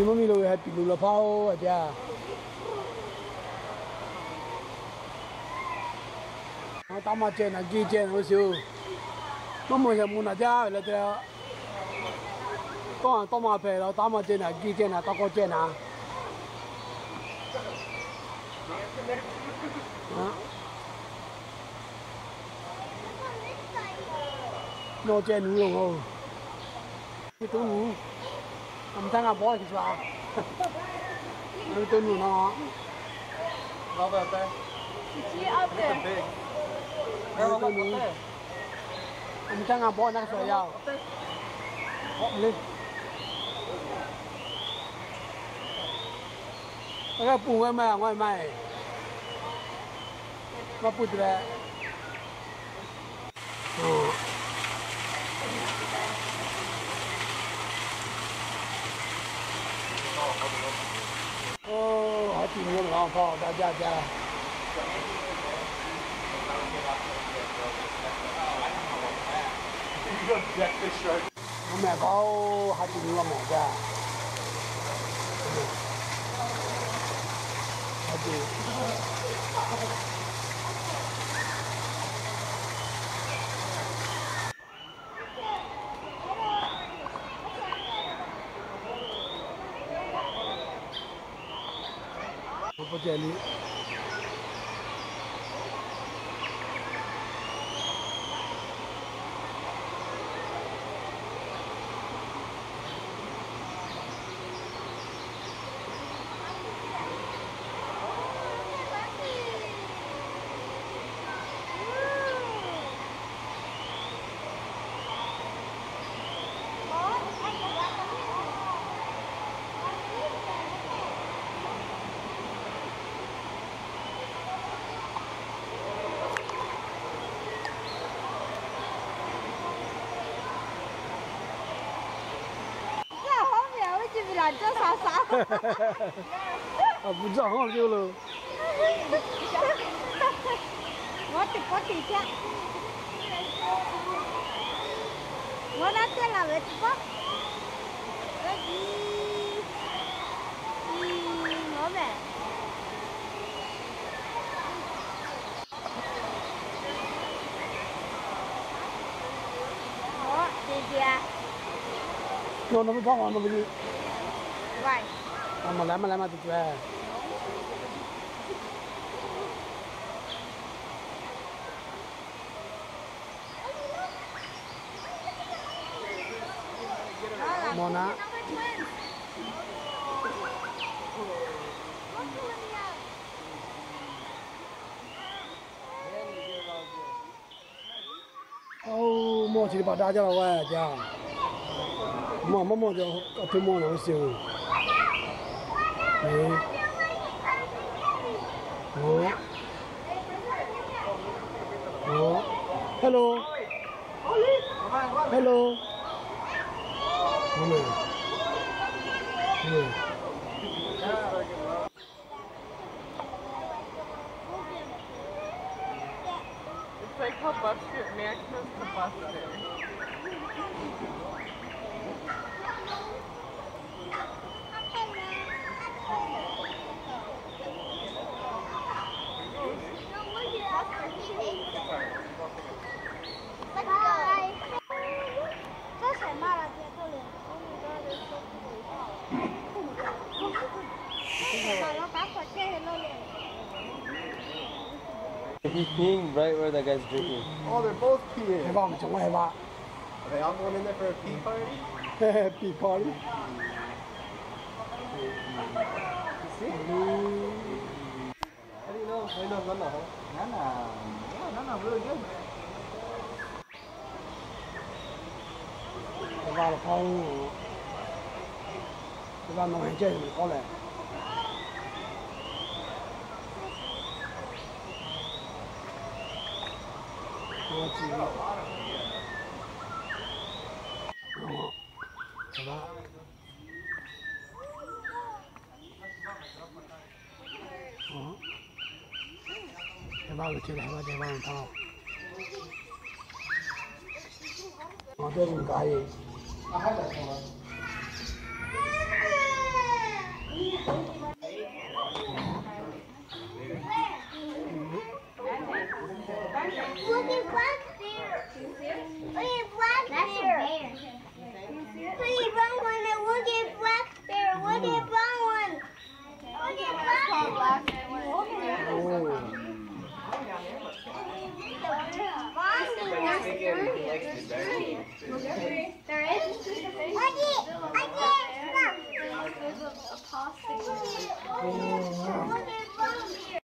Mvuhˇ miˬ lo ve ha tiꞈ luˬ la hpaˇ-oˬ, a jaˇ. Taˇ maˇ ceh naˍ, giˇ ceh naˍ, oˇ shiˍ-oˬ. Mvuhˇ maˬ shaˍ mvuh naˍ jaˇ ve leh te. Tawˇ a tawˇ maˇ hpehꞈ la, taˇ maˇ ceh naˍ, giˇ ceh naˍ, tawˇ k'awˇ ceh naˍ. Nawˬ ceh nuˬ-oˬ. Ve to nuˬ, a mvuhˇ htaˇ ngaˬ bawˆ kiˬ sha. Ve to nuˬ nawˬ. Ve to nuˬ, a mvuhˇ htaˇ ngaˬ bawˆ naˆ sha yaˇ-oˬ. Le, a g'aˇ pun g'aˇ maˇ g'a maˇ e. Maˇ pun te leh. Oˇ, ha tiꞈ nyi ma la hpaˇ daꞈ jaˇ jaˇ. Mehˬ hpaˇ-oˬ, ha tiꞈ nyi ma mehˬ jaˇ. Aˬ pu jaˇ hawˉ ve lo. Ngaˬ teꞈ pawˆ teꞈ caˇ. Ngaˬ naˉ teˇ laˬ ve teꞈ pawˆ. Ngaˬ mehˬ. Nawˬ nawˬ ve hpawˇ nawˬ ve, maˇ leh maˇ leh maˇ te tuˬ-e. Mawˬ naˉ. Oˇ, mawˇ chi teˇ hpaˍ daꞈ jaˇ la wa jaˇ. Mawˇ mawˇ mawˇ jaˇ, a htoꞈ mawˇ na ve shiˍ-oˬ. Hello. Hello. It's like how bus get, Max has the bus there. He's peeing right where that guy's drinking. Oh, they're both peeing. Heh vaˇ mvuhˇ cawˬ maˇ heh vaˇ. Are they all going in there for a pee party? Pee party. See? Heh vaˇ laˬ hpaˇ-oˬ. Heh vaˇ nawˬ heh cehˇ ve k'oˆ leh. Heh vaˇ ve ceh leh heh vaˇ ceh vaˇ ve htaˇ, a teˇ nyi kaꞈ e. Look at black bear. Look at black bear. Pretty brown one. Look at black bear. Look at brown one. Look at black one. Mommy, that's dirty.